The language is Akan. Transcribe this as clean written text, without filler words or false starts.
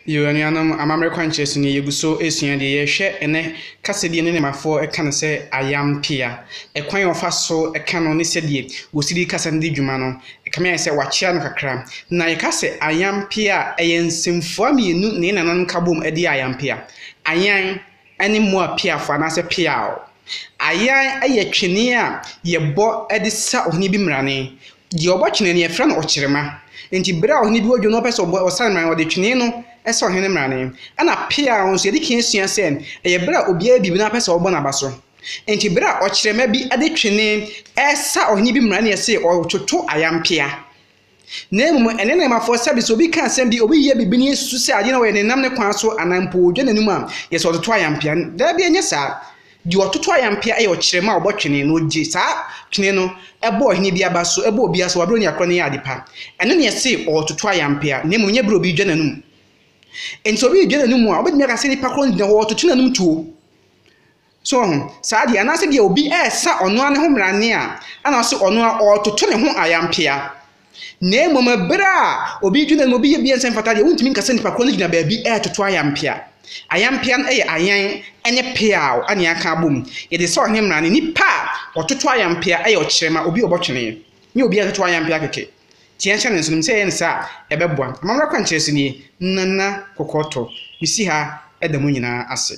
Yo, anuanom, amammerɛ kwankyerɛ so nie, yɛgu so resua adeɛ. Yɛrehwɛ ɛnnɛ kasa bi a ne nnɛmafoɔ ka no sɛ ayampea. Ɛkwan a wɔfa so ka no ne sɛdeɛ wɔsi de kasa no di dwuma no, ɛkame ayɛ sɛ wɔakyea no kakra. Na yɛka sɛ ayampea a, ɛyɛ nsɛmfua mmienu na yɛn nananom ka bom de yɛ ayampea. Ayan ne mmoa piafo anaasɛ peaw. Ayan yɛ twene a yɛbɔ de sa ɔhene bi mmrane. Deɛ ɔbɔ twene no, yɛfrɛ no ɔkyerema. Enti berɛ a ɔhene bi wɔ dwom na ɔpɛ sɛ ɔbɔ ɔsa ne mmrane, ɔde twene no sa ɔhene no mmrane. Ɛna peaw nso, yɛde kan sua sɛ ɛyɛ berɛ a obiara biribi na apɛ sɛ ɔbɔ n'aba so. Enti berɛ a ɔkyerema bi de twene resa ɔhene bi mmrane, yɛse ɔretoto ayampea. Na mmom ɛne nnɛɛmafoɔ sɛbe sɛ obi ka asɛm bi, obi yɛ biribi na yɛsusu sɛ adeɛ no ɔyɛ no nam ne kwan so anaa mpo ɔdwa n'anim a, yɛ sɛ ɔtoto ayampea. Daabi, ɛnyɛ saa. Deɛ ɔtoto ayampea yɛ ɔkyerɛma a ɔbɔ twene na ɔgye saa twene no bɔ ɔhene bi aba so, bɔ obi aso wɔ berɛ a oniakorɔ no yɛ ade pa. Ɛno na yɛse ɔretoto ayampea, na mmom ɛnyɛ berɛ a obi redwa n'anom. Enti sɛ obi redwa n'anom a, wobɛtumi aka sɛ nipa korɔ no gyina hɔ ɔretoto n'anom tuo. So wahu? Saa deɛ, anaasɛ deɛ obi resa ɔno ara ne ho mmrane a, ɛna ɔse ɔno ara ɔretoto ne ho ayampea. Na mmom berɛ a obi redwene no, obi yɛ bi a ɛnsɛ mfata deɛ, wontumi nka sɛ nipa korɔ no gyina baabi retoto ayampea. Ayampea no yɛ ayan ne peaw na yɛaka abom. Yɛde sɛ ɔhene mmrane. Nipa a ɔtoto ayampea yɛ ɔkyerɛma, obi a ɔbɔ twene. Nyɛ obi a ɔtoto ayampea kɛkɛ. Nti yɛnhyɛ no nso, nim sɛ yɛyɛ no saa a, ɛbɛboa. Amammerɛ kwankyerɛ so nie, Nana Kɔkɔɔtɔ. Mesi ha da mo nyinaa ase.